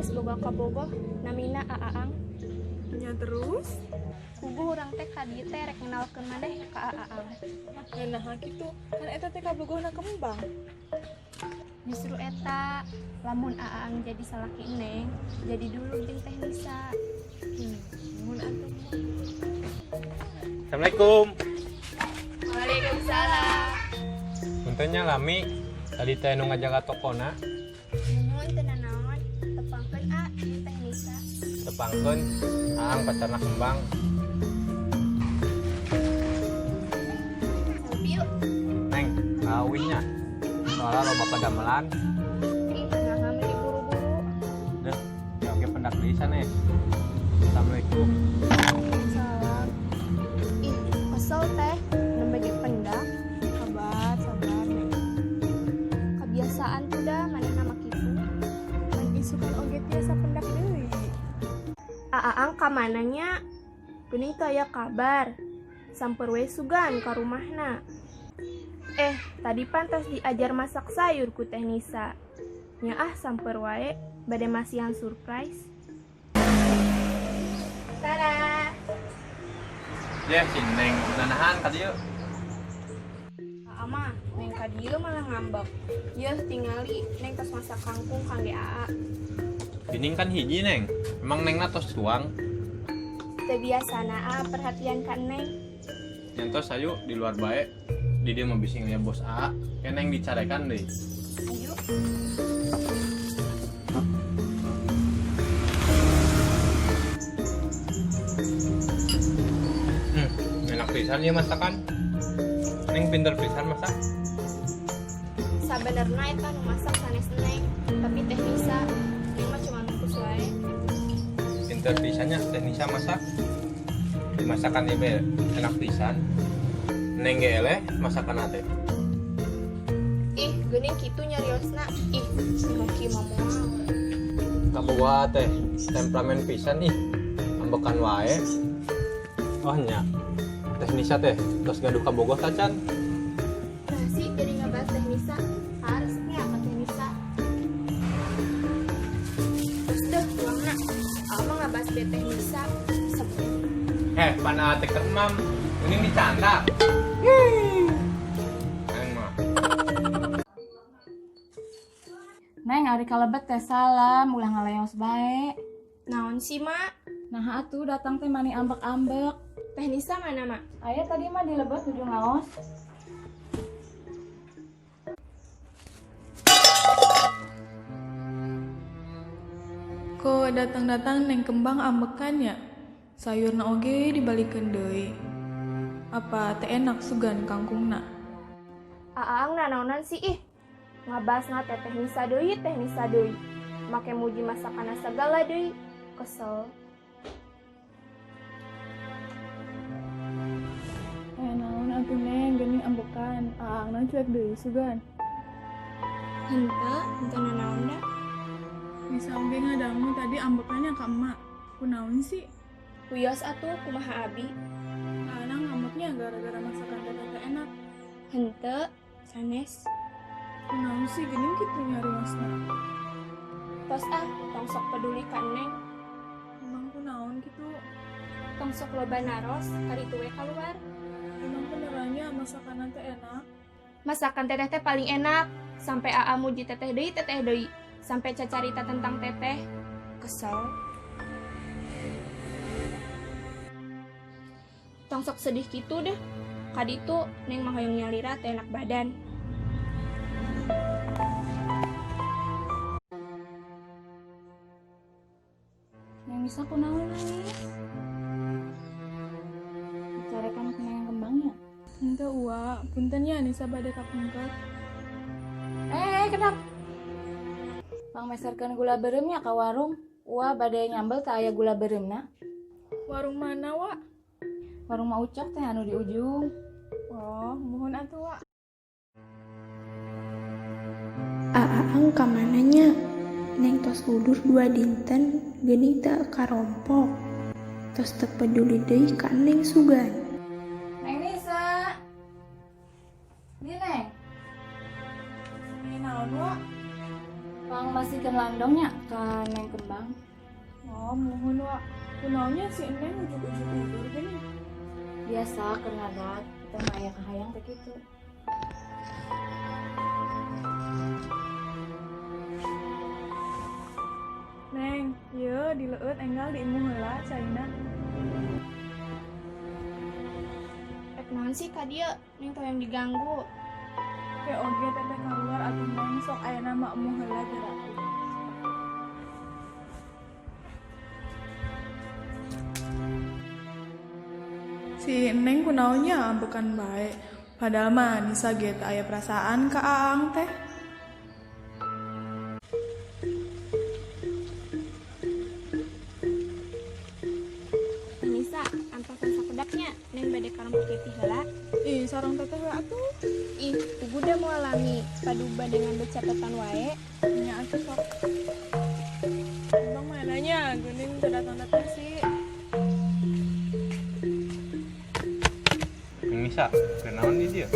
geus boga kabogoh, namina Aaang. Nya terus? Puguh urang teh ka dieu teh rek ngenalkeun maneh ka Aaang. Naha kitu? Kan eta teh kabogohna Kembang. Justru eta, lamun Aaang jadi salaki Neng, jadi dulu jeung Teh Nisa. Mun atuh. Assalamualaikum. Waalaikumsalam. Punten nya lami, tadi teh nu ngajaga tokona. Nuhun, teu nanaon. Tepangkeun A, ieu Teh Nisa. Tepangkeun, Aang pacarna Kembang. Sampai yuk. Neng, kawin nya. Soalnya loba padamelan. Ih, naha meni buru-buru. Deh, ya oke pendak deui sanes. Assalamualaikum. Salam. Ih, kesel teh, nembe ge pendak. Sabar, sabar, Neng. Kebiasaan tuh dah manehna mah kitu. Neng isukan oge tiasa pendak deui. Aaang ka mana nya? Geuning teu aya kabar. Samper we sugan ka rumahna. Eh, tadi pantas diajar masak sayur ku Teh Nisa. Nya ah, samper wae, bade masihan surprise. Tara. Yeh, si Neng nanahan ka dieu. Aa mah, Neng ka dieu malah ngambek. Yeuh, tingali Neng tos masak kangkung kangge Aa. Geuning kan hiji, Neng. Emang Nengna tos tuang. Teu biasana Aa perhatian ka Neng. Nya entos ayo di luar bae. Di dieu mah bisi ngeliat bos Aa. Ke Neng dicarekan deui. Ayo. Enak pisan ya masakan. Neng pinter pisan masak. Sabenerna eta nu masak sanes Neng, tapi Teh Nisa. Neng mah cuma ngukus wae. Pinter pisan nya Teh Nisa masak. Dimasakan ieu enak pisan. Neng ge eleh masakan teh. Ih, geuning kitu nyariosna. Ih, si Hoki mah moal. Kabogoh teh temperamen pisan ih. Ambekan wae. Oh nya. Teh Nisa teh tos gaduh kabogoh tacan. Nah sih jadi ngebahas Teh Nisa. Harusnya ka Teh Nisa. Terus deh tuangna. Aa mah ngabahas be Teh Nisa. Sebel. Eh, pana teh keur emam. Geuning dicanda. Neng mah. Neng, ari kalebet teh salam, ulah ngaleos bae. Naon sih, Mak? Nah atuh datang teh mani ambek-ambek. Teh Nisa mana, Mak? Aya tadi mah di lebet nuju ngaos. Kok datang-datang Neng Kembang ambekan ya? Sayurna oge dibalikeun deui. Apa teu enak sugan kangkungna? Aang nanaonan sih ih. Ngabahasna teh Teh Nisa deui, Teh Nisa deui. Make muji masakanna sagala deui. Kesel. Eh, naon atuh Neng, geuning ambekan. Aangna cuek deui sugan. Henteu, henteu nanaon da. Nisa oge ngadangu tadi ambekannya ka emak. Kunaon sih? Wios atuh kumaha abi? Aana ngambeknya gara-gara masakan teteh teu enak. Henteu, sanes. Kunaon sih geuning kitu nyariosna? Tos ah, tong sok peduli ka Neng. Emang kunaon kitu? Tong sok loba naros, kaditu we kaluar. Emang benerannya masakan teh enak? Masakan teteh teh paling enak. Sampai Aa muji teteh deui, teteh deui. Sampai cacarita tentang teteh. Kesel. Tong sok sedih kitu deh. Kaditu Neng mah hoyong nyalira teh enak badan. Neng Nisa kunaon nangis? Dicarekan ku Neng Kembangnya. Henteu Uwa, punten ya Nisa bade kapungker. Eh, kenapa? Pang meserkeun gula beureum nya ka warung. Uwa bade nyambel teu aya gula beureumna. Warung mana, Wa? Warung Ma Ucok teh anu di ujung. Oh, muhun atuh, Wa. Aang ka mana nya? Neng tos udur 2 dinten geuning teu karompok. Tos teu peduli deui ka Neng sugan. Neng Nisa. Ini Neng. Ini naon, Wa? Pang masihkeun Meserkeun landongnya ka Neng Kembang. Oh, muhun wa. Kunaon nya si Neng ujug-ujug udur gini? Biasa keur ngadat, kita mah aya kahayang teh kitu. Neng, ieu dileueut enggal diimu heula caina. Rek naon sih ka dieu? Neng teu hayang diganggu. Ke oge teteh keluar atuh Neng, sok aya nama emu heula geura. Si Neng kunaon nya ambekan bae. Padahal mah Nisa ge teu aya perasaan ka Aang teh. Teh Nisa, antosan sakedap nya, Neng bade karompok getih heula. Ih, sareng teteh we atuh. Ih, puguh da moal lami, padu bade ngambil catatan wae. Nya atuh sok. Bang mananya geuning teu datang-datang sih. Neng Nisa, kunaon di dieu?